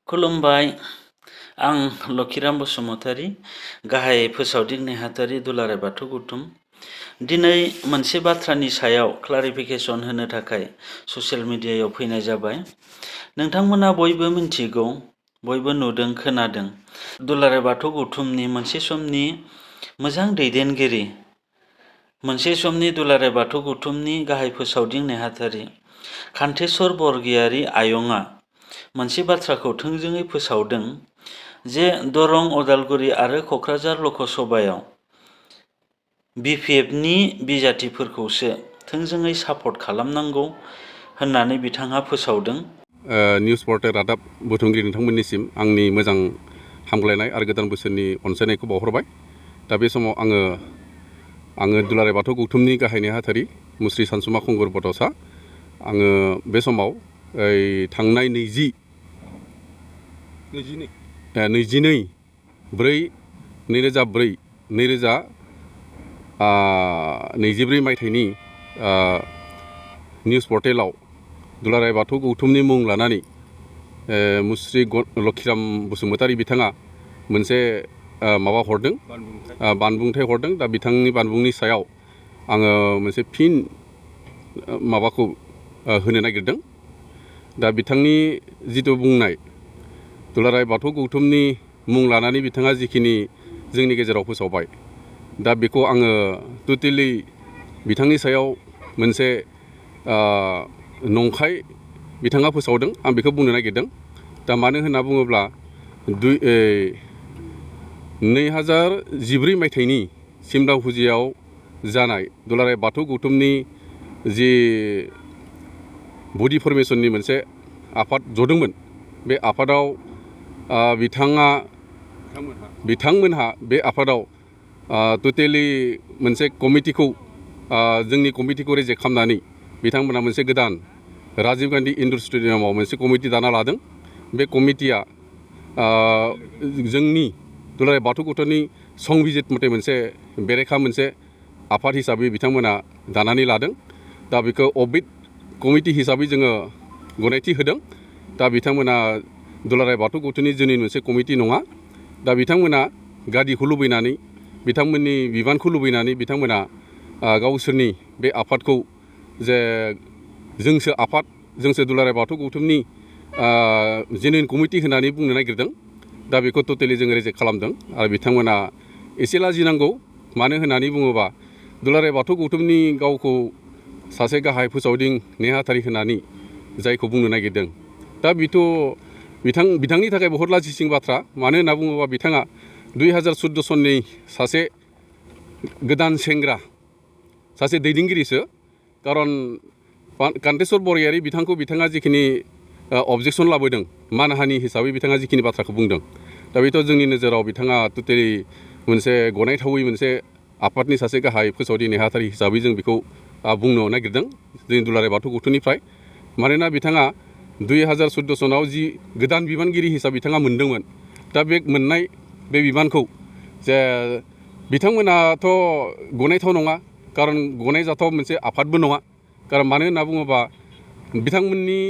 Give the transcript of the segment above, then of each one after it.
खुलुमबाय। आं लकिराम बसुमतारी, गाहाय फोसावदिं नेहाथारि दुलाराय बाथौ गौथुम। दिनै मोनसे बाथ्रानि सायाव क्लारिफिकेसन होनो थाखाय ससियेल मिडियायाव फैनाय जाबाय। नोंथांमोना बयबो मिन्थिगौ, बयबो नुदों, खोनादों। दुलाराय बाथौ गौथुमनि मोनसे समनि मोजां दैदेनगिरि, मोनसे समनि दुलाराय बाथौ गौथुमनि गाहाय फोसावदिं नेहाथारि कान्थेश्वर बरगयारी आयंआ मोनसे बाथ्राखौ थोंजोङै फोसावदों जे दरं, अदालगुरि आरो क'क्राझार लकसभायाव बिपिएफनि बिजाथिफोरखौसो थोंजोङै सापर्ट खालामनांगौ होननानै बिथाङा फोसावदों। निउस पर्टेल रादाब बुथुमगिरि नोंथांमोननिसिम आंनि मोजां हामग्लायनाय आरो गोदान बोसोरनि अनसायनायखौ बावहरबाय। दा बे समाव आङो दुलाराय बाथौ गौथुमनि गाहाय नेहाथारि मुस्रि सानसुमा खुंगुर बड'सा। आङो बे समाव थांनाय 22/4/2024 मायथाइनि निउस पर्टेलाव दुलाराय बाथौ गौथुमनि मुं लानानै मुस्रि लकिराम बसुमतारी बिथाङा मोनसे माबा हरदों, बानबुंथाय हरदों। दा बिथांनि बानबुंनि सायाव आङो मोनसे फिन माबाखौ होनो नागिरदों। दा बिथांनि जिथु बुंनाय, दुलाराय बाथौ गौथुमनि मुं लानानै बिथाङा जिखिनि जोंनि गेजेराव फोसावबाय, दा बेखौ आङो टटेलि बिथांनि सायाव मोनसे नंखाय बिथाङा फोसावदों, आं बेखौ बुंनो नागिरदों। दा मानो होनना बुङोब्ला 2014 मायथाइनि सिमला फुजियाव जानाय दुलाराय बाथौ गौथुमनि जि बडि फर्मेशननि मोनसे आफाद जदोंमोन, बे आफादाव बिथांमोनहा बे आफादाव टटेलि मोनसे कमिटिखौ, जोंनि कमिटिखौ रिजेक्ट खालामनानै बिथांमोनहा मोनसे गोदान राजीव गान्धी इनडोर स्टेडियामाव मोनसे कमिटि दाना लादों। बे कमिटिया जोंनि दुलाराय बाथौ गौथुमनि संबिजित मथे मोनसे बेरेखा मोनसे आफाद हिसाबै बिथांमोना दानानै लादों। दा बेखौ अबिट कमिटि हिसाबै जोङो गनायथि होदों। दा बिथांमोना दुलाराय बाथौ गौथुमनि जोंनि मोनसे कमिटि नङा। दा बिथांमोना गादिखौ लुबैनानै, बिथांमोननि बिबानखौ लुबैनानै बिथांमोना गावसोरनि बे आफादखौ जे जोंसो आफाद, जोंसो दुलाराय बाथौ गौथुमनि जेनुइन कमिटि होननानै बुंनो नागिरदों। दा बेखौ टटेलि जोङो रिजेक्ट खालामदों। आरो बिथांमोना एसे लाजिनांगौ। मानो होननानै बुङोबा दुलाराय बाथौ गौथुमनि गावखौ सासे गाहाय फोसावदिं नेहाथारि होननानै जायखौ बुंनो नागिरदों, दा बिथांनि थाखाय बहुद लाजिसिं बाथ्रा। मानो होनना बुङोबा बिथाङा 2014 सननि सासे गोदान सेंग्रा, सासे दैदेनगिरिसो। खारन कान्थेश्वर बरगयारी बिथाङा जिखिनि अबजेक्सन लाबोदों, मानहानि हिसाबै बिथाङा जिखिनि बाथ्राखौ बुंदों, दा बेथ' जोंनि नोजोराव बिथाङा टटेलि मोनसे गनायथावै मोनसे आफादनि सासे गाहाय फोसावदिं नेहाथारि हिसाबै जों बेखौ बुंनो नागिरदों जोंनि दुलाराय बाथौ गौथुमनिफ्राय। मानोना बिथाङा 2014 सनाव जि गोदान बिबानगिरि हिसाबै बिथाङा मोनदोंमोन, दा बे मोननाय बे बिबानखौ जे बिथांमोनाथ' गनायथाव नङा, खारन गनायजाथाव मोनसे आफादबो नङा। खारन मानो होनना बुङोबा बिथांमोननि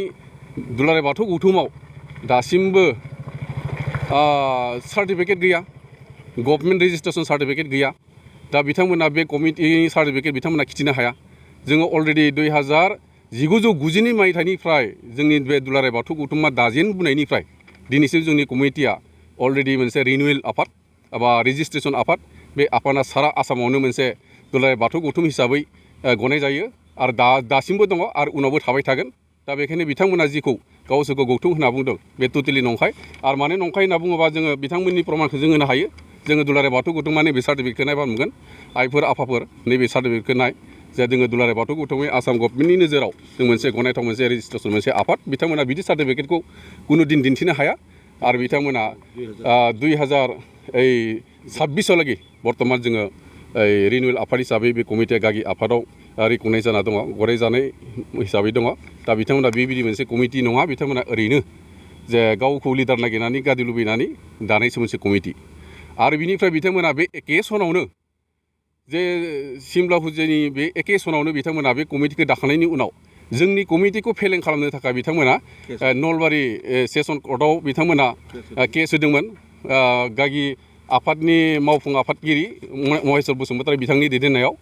दुलाराय बाथौ गौथुमाव दासिमबो सार्टिफिकेट गैया, गभर्नमेन्ट रेजिस्ट्रेसन सार्टिफिकेट गैया। दा बिथांमोना बे कमिटिनि सार्टिफिकेट बिथांमोना खिथिनो हाया। जोङो अलरेडि 1990 मायथाइनिफ्राय जोंनि बे दुलाराय बाथौ गौथुमा दाजेनबोनायनिफ्राय दिनैसिम जोंनि कमिटिया अलरेडि मोनसे रिनिउवेल आफाद एबा रेजिस्ट्रेसन आफाद। बे आफादा सारा आसामावनो मोनसे दुलाराय बाथौ गौथुम हिसाबै गनायजायो आरो दासिमबो दङ आरो उनावबो थाबाय थागोन। दा बेखायनो बिथांमोना जिखौ गावसोरखौ गौथुम होनना बुंदों, बे टटेलि नंखाय। आरो मानो नंखाय होनना बुङोबा जोङो बिथांमोननि प्रमाणखौ जों होनो हायो। जोङो दुलाराय बाथौ गौथुमा नैबे सार्टिफिकेटखौ नायबा नुगोन। आइफोर आफाफोर नैबे सार्टिफिकेटखौ नाय जे जोङो दुलाराय बाथौ गौथुमनि आसाम गभर्नमेन्टनि नोजोराव जों मोनसे गनायथाव मोनसे रेजिस्ट्रेसन मोनसे आफाद। बिथांमोना बिदि सार्टिफिकेटखौ कुनु दिन दिन्थिनो हाया। आरो बिथांमोना 2026 बर्थमान जोङो रिनिउवेल आफाद हिसाबै बे कमिटिया गागि आफादाव रिकगनाइज जाना दङ, गनायजानाय हिसाबै दङ। दा बिथांमोना बेबायदि मोनसे कमिटि नङा। बिथांमोना ओरैनो जे गावखौ लिडार नागिरनानै गादि लुबैनानै दानायसो मोनसे कमिटि। आरो बिनिफ्राय बिथांमोना बे एके सनावनो जे सिमला फुजिनि बे एके सनावनो बिथांमोना बे कमिटिखौ दाखांनायनि उनाव जोंनि कमिटिखौ फेलें खालामनो थाखाय बिथांमोना नलबारि सेसन कर्टआव बिथांमोना केस होदोंमोन गागि आफादनि मावफुं आफादगिरि महेश्वर बसुमतारी बिथांनि दैदेननायाव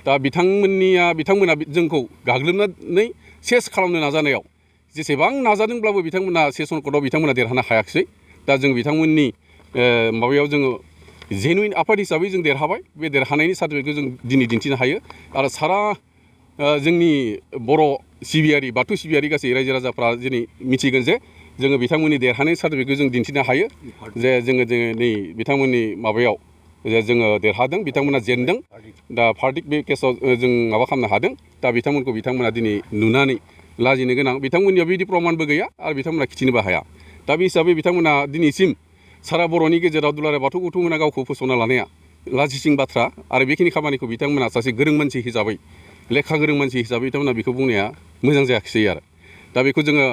दा बिथांमोना जोंखौ गाग्लोबनानै सेस खालामनो नाजानायाव जेसेबां नाजादोंब्लाबो बिथांमोना सेसन कर्टआव बिथांमोना देरहानो हायाखिसै दा जों बिथांमोननि माबायाव जोङो जेनुइन आफाद हिसाबै जों देरहाबाय बे देरहानायनि सार्टिफिकेटखौ जों दिनै दिन्थिनो हायो आरो सारा जोंनि बर' सिबियारि बाथौ सिबियारि गासै रायजो राजाफ्रा दिनै मिथिगोन जे जोङो बिथांमोननि देरहानाय सार्टिफिकेटखौ जों दिन्थिनो हायो जे जोङो नै बिथांमोननि माबायाव जे जोङो देरहादों बिथांमोना जेनदों दा भार्डिक्ट बे केसाव जों माबा खालामनो हादों दा बिथांमोना दिनै नुनानै लाजिनो गोनां बिथांमोननियाव बिदि प्रमानबो गैया आरो बिथांमोना खिथिनोबो हाया दा बे हिसाबै बिथांमोना दिनैसिम सारा बर'नि गेजेराव दुलाराय बाथौ गौथुममोना गावखौ फोसावना लानाया लाजिसिं बाथ्रा आरो बेखिनि खामानिखौ बिथांमोना सासे गोरों मानसि हिसाबै लेखा गोरों मानसि हिसाबै बिथांमोना बेखौ बुंनाया मोजां जायाखिसै आरो दा बेखौ जोङो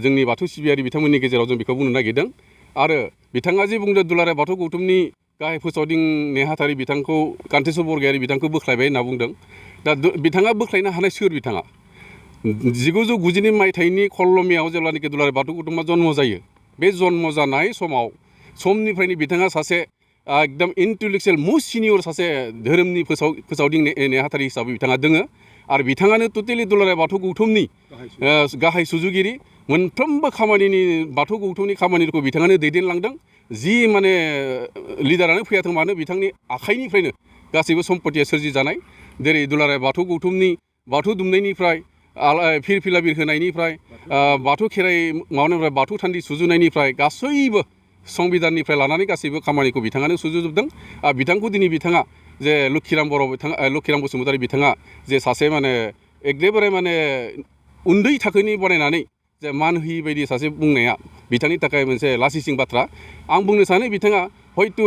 जोंनि बाथौ सिबियारि बिथांमोननि गेजेराव जों बेखौ बुंनो नागिरदों आरो बिथाङा जे बुंदों दुलाराय बाथौ गौथुमनि गाहाय फोसावदिं नेहाथारि बिथांखौ कान्तेस्वर बरगयारी बिथांखौ बोख्लायबाय होनना बुंदों दा बिथाङा बोख्लायनो हानाय सोर बिथाङा 1992 मायथाइनि खल्लमियाव जेब्लानाखि दुलाराय बाथौ गौथुमा जन्म जायो बे जन्म जानाय समनिफ्रायनो बिथाङा सासे एकदम इन्टेलेक्सुवेल मस्ट सिनियर सासे धोरोमनि फोसावदिं नेहाथारि हिसाबै बिथाङा दोङो आरो बिथाङानो टटेलि दुलाराय बाथौ गौथुमनि गाहाय सुजुगिरि मोनफ्रोमबो खामानिनि बाथौ गौथुमनि खामानिखौ बिथाङानो दैदेनलांदों जि माने लिडारानो फैयाथों मानो बिथांनि आखाइनिफ्रायनो गासैबो सम्पतिया सोरजिजानाय जेरै दुलाराय बाथौ गौथुमनि बाथौ दुमनायनिफ्राय फिरफिला बिर होनायनिफ्राय बाथौ खेराइ माबानिफ्राय बाथौ थान्दि सुजुनायनिफ्राय गासैबो संबिधाननिफ्राय लानानै गासैबो खामानिखौ बिथाङानो सुजुजोबदों आरो बिथांखौ दिनै बिथाङा जे लक्षिराम बसुमतारी बिथाङा जे सासे माने एकेबारे माने उन्दै थाखोनि बनायनानै जे मान होयि बायदि सासे बुंनाया बिथांनि थाखाय मोनसे लासिसिं बाथ्रा आं बुंनो सानो बिथाङा हयथ'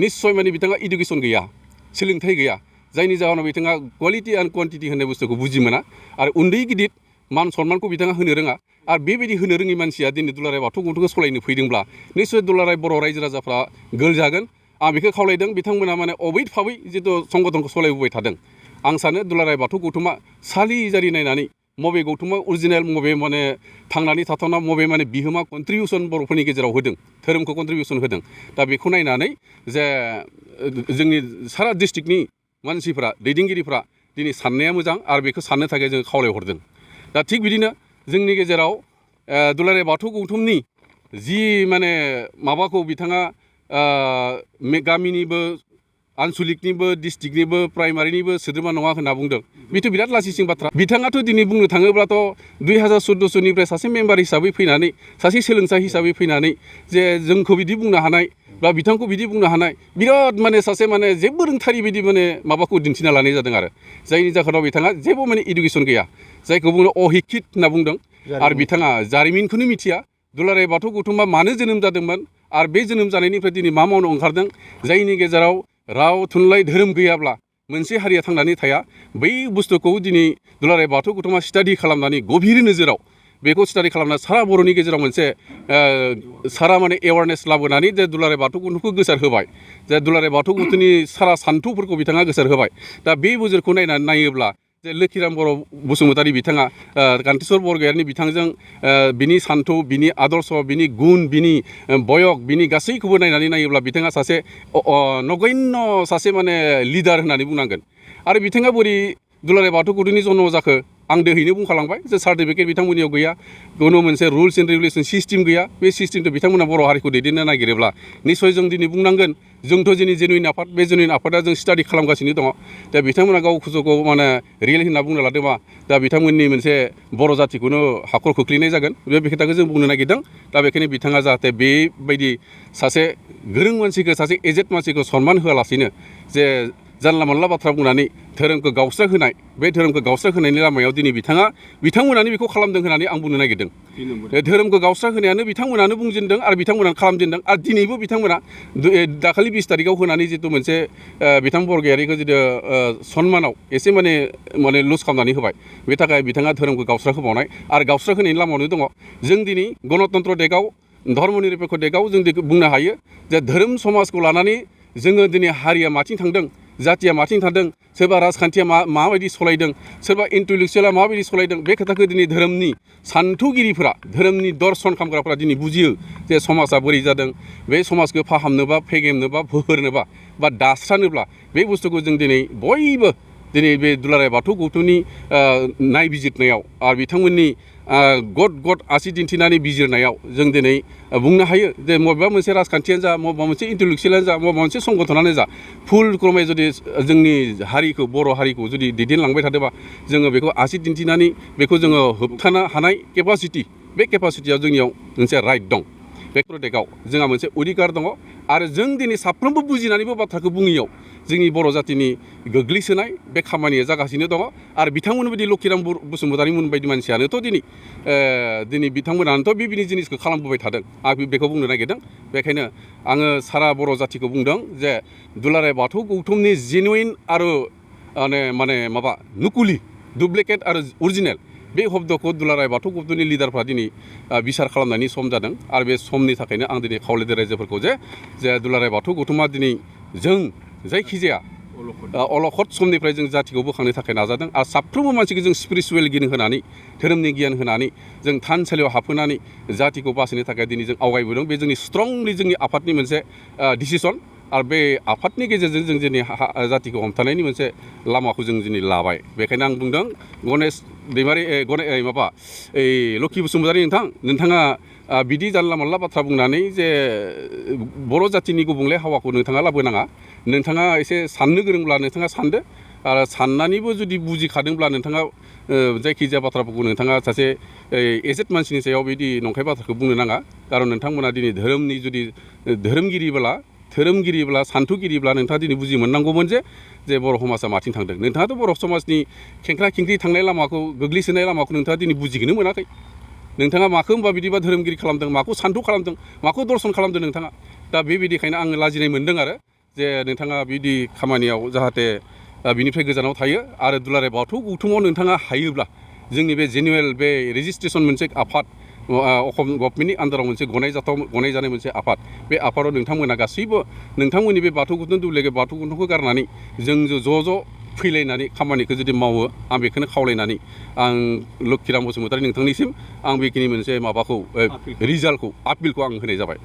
निस्सय माने बिथाङा इडुकेसन गैया सोलोंथाइ गैया जायनि जाहोनाव बिथाङा क्वालिटि आरो क्वान्टिटि होननाय बुस्थुखौ बुजि मोना आरो उन्दै गिदिर मान सन्मानखौ बिथाङा होनो रोङा आरो बेबायदि होनो रोङि मानसिया दिनै दुलाराय बाथौ गौथुमखौ सालायनो फैदोंब्ला निस्सय दुलाराय बर' रायजो राजाफ्रा गोलजागोन आं बेखौ खावलायदों बिथांमोना माने अबैध भाबै जिथु संगठनखौ सालायबोबाय थादों आं सानो दुलाराय बाथौ गौथुमा सालि जारि नायनानै मबे गौथुमा अरिजिनेल मबे माने थांनानै थाथावना मबे माने बिहोमा कन्ट्रिबिउसन बर'फोरनि गेजेराव होदों धोरोमखौ कन्ट्रिबिउसन होदों दा बेखौ नायनानै जे जोंनि सारा डिस्ट्रिक्टनि मानसिफ्रा दैदेनगिरिफ्रा दिनै साननाया मोजां आरो बेखौ साननो थाखाय जों खावलायहरदों दा थिग बिदिनो जोंनि गेजेराव दुलाराय बाथौ गौथुमनि जि माने माबाखौ बिथाङा गामिनिबो आनसलिकनिबो डिस्ट्रिक्टनिबो प्राइमारिनिबो सोद्रोमा नङा होनना बुंदों बेथ' बिराद लासिसिं बाथ्रा बिथाङाथ' दिनै बुंनो थाङोब्लाथ' 2014 सासे मेम्बार हिसाबै फैनानै सासे सोलोंसा हिसाबै फैनानै जे जोंखौ बिदि बुंनो हानाय बा बिथांखौ बिदि बुंनो हानाय बिराद माने सासे माने जेबो रोंथारि बायदि माने माबाखौ दिन्थिना लानाय जादों आरो जायनि जाहोनाव बिथाङा जेबो माने इडुकेसन गैया जायखौ बुङो अहिकित होनना बुंदों आरो बिथाङा जारिमिनखौनो मिथिया दुलाराय बाथौ गौथुमा मानो जोनोम जादोंमोन आरो बे जोनोम जानायनिफ्राय दिनै मा मावनो ओंखारदों जायनि गेजेराव राव थुनलाइ धोरोम गैयाब्ला मोनसे हारिया थांनानै थाया बै बुस्थुखौ दिनै दुलाराय बाथौ गौथुमा स्टाडि खालामनानै गभीर नोजोराव बेखौ स्टाडि खालामना सारा बर'नि गेजेराव मोनसे सारा माने एवारनेस लाबोनानै जे दुलाराय बाथौ गौथुमखौ गोसार होबाय जे दुलाराय बाथौ गौथुमनि सारा सान्थौफोरखौ बिथाङा गोसार होबाय दा बे बोजोरखौ नायोब्ला जे लोक्षिराम बर' बसुमतारी बिथाङा कान्तेस्वर बरगयारीनि बिथांजों बिनि सान्थौ बिनि आदर्श बिनि गुन बिनि बयक बिनि गासैखौबो नायनानै नायोब्ला बिथाङा सासे नगण्य सासे माने लिडार होननानै बुंनांगोन आरो बिथाङा बोरै दुलाराय बाथौ गौथुमनि जन्म जाखो आं दोहैनो बुंखालांबाय जे सार्टिफिकेट बिथांमोननियाव गैया खुनु मोनसे रुल्स एन्ड रेगुलेसन सिस्टेम गैया बे सिस्टेमखौ बिथांमोना बर' हारिखौ दैदेननो नागिरोब्ला निस्सय जों दिनै बुंनांगोन जोंथ' जोंनि जेनुइन आफाद बे जेनुइन आफादा जों स्टाडि खालामगासिनो दङ दा बिथांमोना गावखौ माने रियेल होनना बुंनो लादोंबा दा बिथांमोननि मोनसे बर' जाथिखौनो हाखर खोख्लैनाय जागोन बे खोथाखौ जों बुंनो नागिरदों दा बेखायनो बिथाङा जाहाथे बेबायदि सासे गोरों मानसिखौ सासे एजेड मानसिखौ सनमान होआलासिनो जे जानला मोनला बाथ्रा बुंनानै धोरोमखौ गावस्रा होनाय बे धोरोमखौ गावस्रा होनायनि लामायाव दिनै बिथांमोनानो बेखौ खालामदों होननानै आं बुंनो नागिरदों धोरोमखौ गावस्रा होनायानो बिथांमोनानो बुंजेनदों आरो बिथांमोनानो खालामजेनदों आरो दिनैबो बिथांमोना दाखालि 20 तारिखआव होनानै जितु मोनसे बिथां बरगयारीखौ जितु सनमानाव एसे माने लुज खालामनानै होबाय बे थाखाय बिथाङा धोरोमखौ गावस्रा होबावनाय आरो गावस्रा होनायनि लामायावनो दङ जों दिनै गणतन्त्र देगाव धर्म निरपेक्ष देगाव जों बुंनो हायो जे धोरोम समाजखौ लानानै जोङो दिनै हारिया माथिं थांदों जातिया माथिं थादों सोरबा राजखान्थिया माबायदि सलायदों सोरबा इन्टेलेक्सुवेला माबायदि सलायदों बे खोथाखौ दिनै धोरोमनि सान्थौगिरिफोरा धोरोमनि दर्शन खालामग्राफोरा दिनै बुजियो जे समाजा बोरै जादों बे समाजखौ फाहामनोबा फेगेमनोबा फोहोरनोबा बा दास्रानोब्ला बे बुस्थुखौ जों दिनै बयबो दिनै बे दुलाराय बाथौ गौथुमनि नायबिजिरनायाव आरो बिथांमोननि गद आसि दिन्थिनानै बिजिरनायाव जों दिनै बुंनो हायो जे बबेबा मोनसे राजखान्थियानो जा बबेबा मोनसे इन्टेलेक्सुवेलानो जा बबेबा मोनसे संगठनानो जा फुल क्रमै जुदि जोंनि हारिखौ बर' हारिखौ जुदि दैदेनलांबाय थादोंबा जोङो बेखौ आसि दिन्थिनानै बेखौ जोङो होबथानो हानाय केपासिटि बे केपासिटियाव जोंनियाव मोनसे राइट दं बे प्रटेक्टआव जोंहा मोनसे अधिकार दङ आरो जों दिनै साफ्रोमबो बुजिनानैबो बाथ्राखौ बुङियाव जोंनि बर' जातिनि गोग्लैसोनाय बे खामानिया जागासिनो दङ आरो बिथांमोन बायदि लक्षिराम बसुमतारीमोन बायदि मानसियानोथ' दिनै बिथांमोनानोथ' बेबायदि जिनिसखौ खालामबोबाय थादों आं बेखौ बुंनो नागिरदों बेखायनो आङो सारा बर' जातिखौ बुंदों जे दुलाराय बाथौ गौथुमनि जेनुइन आरो माने माबा नकुलि डुप्लिकेट आरो अरिजिनेल बे शब्दखौ दुलाराय बाथौ गौथुमनि लिडारफ्रा दिनै बिसार खालामनायनि सम जादों आरो बे समनि थाखायनो आं दिनै खावलायदों रायजोफोरखौ जे दुलाराय बाथौ गौथुमा दिनै जों जायखिजाया अलखद समनिफ्राय जों जातिखौ बोखांनो थाखाय नाजादों आरो साफ्रोमबो मानसिखौ जों स्पिरिचुवेल गियान होनानै धोरोमनि गियान होनानै जों थानसालियाव हाबहोनानै जातिखौ बासायनो थाखाय दिनै जों आवगायबोदों बे जोंनि स्ट्रंलि जोंनि आफादनि मोनसे डिसिसन आरो बे आफादनि गेजेरजों जों दिनै जातिखौ हमथानायनि मोनसे लामाखौ जों दिनै लाबाय बेखायनो आं बुंदों गणेश दैमारि लक्षि बसुमतारी नोंथाङा बिदि जानला मोनला बाथ्रा बुंनानै जे बर' जातिनि गुबुंले हावाखौ नोंथाङा लाबोनाङा नोंथाङा एसे साननो गोरोंब्ला नोंथाङा सानदो आरो साननानैबो जुदि बुजिखादोंब्ला नोंथाङा जायखिजाया बाथ्राफोरखौ नोंथाङा सासे एजेड मानसिनि सायाव बिदि नंखाय बाथ्राखौ बुंनो नाङा खारन नोंथांमोना दिनै धोरोमनि जुदि धोरोमगिरिब्ला सान्थौगिरिब्ला नोंथाङा दिनै बुजि मोननांगौमोन जे बर' समाजा माथिं थांदों नोंथाङाथ' बर' समाजनि खेंख्रा खेंख्रि थांनाय लामाखौ गोग्लैसोनाय लामाखौ नोंथाङा दिनै बुजिखोनो मोनाखै नोंथाङा माखौ होनबा बिदिबा धोरोमगिरि खालामदों माखौ सान्थौ खालामदों माखौ दर्शन खालामदों नोंथाङा दा बेबायदिखायनो आङो लाजिनाय मोनदों आरो जे नोंथाङा बिदि खामानियाव जाहाथे बिनिफ्राय गोजानाव थायो आरो दुलाराय बाथौ गौथुमाव नोंथाङा हायोब्ला जोंनि बे जेनुवेल बे रेजिस्ट्रेसन मोनसे आफाद असम गभर्नमेन्टनि आन्दाराव मोनसे गनायजानाय मोनसे आफाद बे आफादाव नोंथांमोना गासैबो नोंथांमोननि बे बाथौ गौथुम दुब्लिकेट बाथौ गौथुमखौ गारनानै जों ज' फैलायनानै खामानिखौ जुदि मावो आं बेखौनो खावलायनानै आं लक्षिराम बसुमतारी नोंथांनिसिम आं बेखिनि मोनसे माबाखौ रिजाल्टखौ आपिलखौ आं होनाय जाबाय